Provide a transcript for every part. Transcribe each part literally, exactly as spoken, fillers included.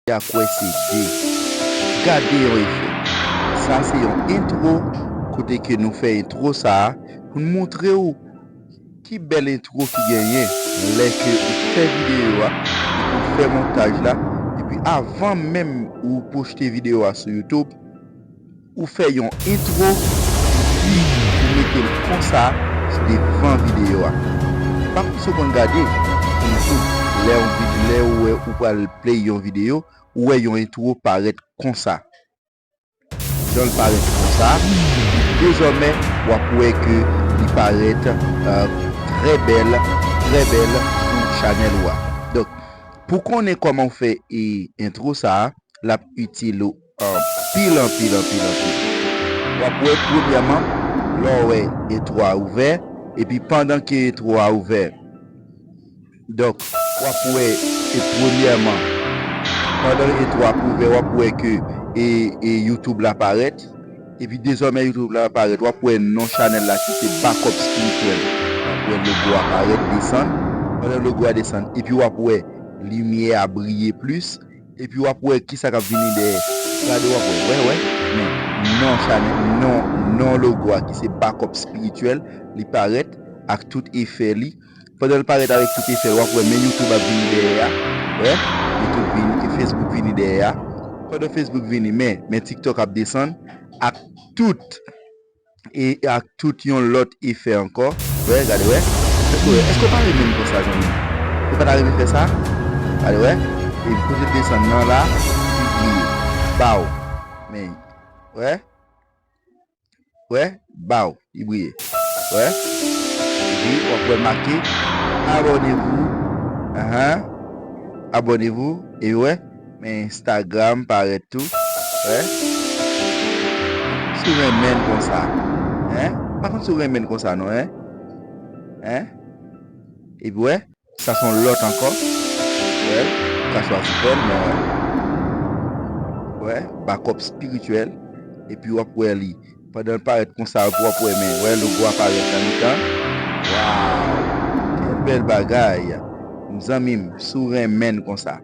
a kwè se de. Gade yon efè. Sa se yon entwo, kote ke nou fè entwo sa a pou n montre w ki bèl entwo ki genyen lè ke ou fè videyo a, epi ou fè montaj la, epi avan menm ou poste videyo a sou YouTube, ou fè yon entwo, epi ou mete l konsa devan videyo a. Pa konn si w konn gade sou YouTube, lè yon vid-, lè ou wè ou pral play yon videyo, ou wè yon entwo parèt konsa. Jan l parèt konsa, dezòmè, w ap wè ke li parèt, euh, trè bèl, trè bèl pou chanèl ou a. Donk, pou konnen kòman w fè e entwo sa a, l ap itil ou anpil, anpil, anpil, anpil. W ap wè, premyèman, lè w wè entwo a ouvè, epi pandan ke entwo a ouvè, donk, w ap wè, e premyèman, pandan entwo a ap ouvè, w ap wè ke e, e YouTube la parèt. Epi dezòmè YouTube la parèt. W ap wè non chanèl la ki se Backup Spirituel. W ap wè logo a parèt, desann. Pandan logo a desann. Epi w ap wè limyè a briye plis. Epi w ap wè kisa k ap vini dèyè. Gade, w ap wè, wè, wè. Men non chanèl, non, non logo a ki se Backup Spirituel, li parèt ak tout efè li. Pandan l parèt avèk tout efè l, w ap wè men YouTube ap vini dèyè a. Wè, YouTube vini, e Facebook vini dèyè a. Pandan Facebook vini, men, men TikTok ap desann ak tout, e ak tout yon lòt efè ankò. Wè, gade, wè. Èske w wè? Èske w pa renmen m konsa, zanmi? Ou pa ta renmen fè sa? Gade, wè. E kote l desann nan la, li briye. Baw. Men, wè. Wè, baw, li briye. Wè. Epi, w ap wè make abonnez-vous. Ahan. Abonnez-vous. E wè, men Instagram parèt tou. Wè. Si w renmen l konsa. Hein? Pa konn si w renmen l konsa non, hein? Hein? Epi wè, sa se yon lòt ankò. Wè, ou ka chwazi fè l, men wè. Wè, Backup Spirituel. Epi w ap wè li. Pandan l parèt konsa, w ap wè, men, wè, logo a parèt nan mitan. Waw! Kèl bèl bagay! Zanmi m, si w renmen l konsa,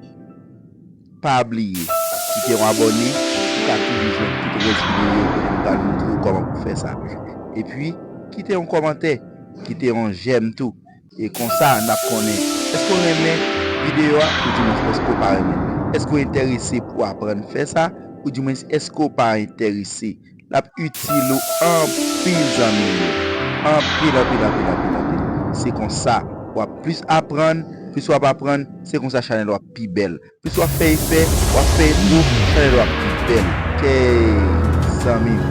pa bliye kite yon abòne, ou ka toujou jwenn tout rès videyo kote m pral montre w kòman pou fè sa. Epi, kite yon kòmantè, kite yon j'aime tou. E konsa, n ap konnen èske w renmen videyo a, oudimwens èske w pa renmen. Èske w enterese pou aprann fè sa, oudimwens èske w pa enterese. L ap itil ou anpil, zanmi m yo. Anpil, anpil, anpil, anpil, anpil. Se konsa, w ap plis aprann, plis w ap aprann, se konsa chanèl w ap pi bèl. Plis w ap fè efè, w ap fè efò, chanèl w ap pi bèl. Kèy, zanmi m,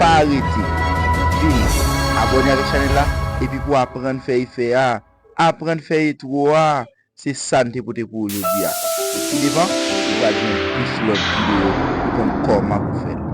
pa rete. Vini, abòne avèk chanèl la, epi pou aprann fè efè a, aprann fè entwo a, se sa n te pote pou ou jodi a. E pi devan, ou pral jwenn plis lòt videyo pou konn kòman pou fè l.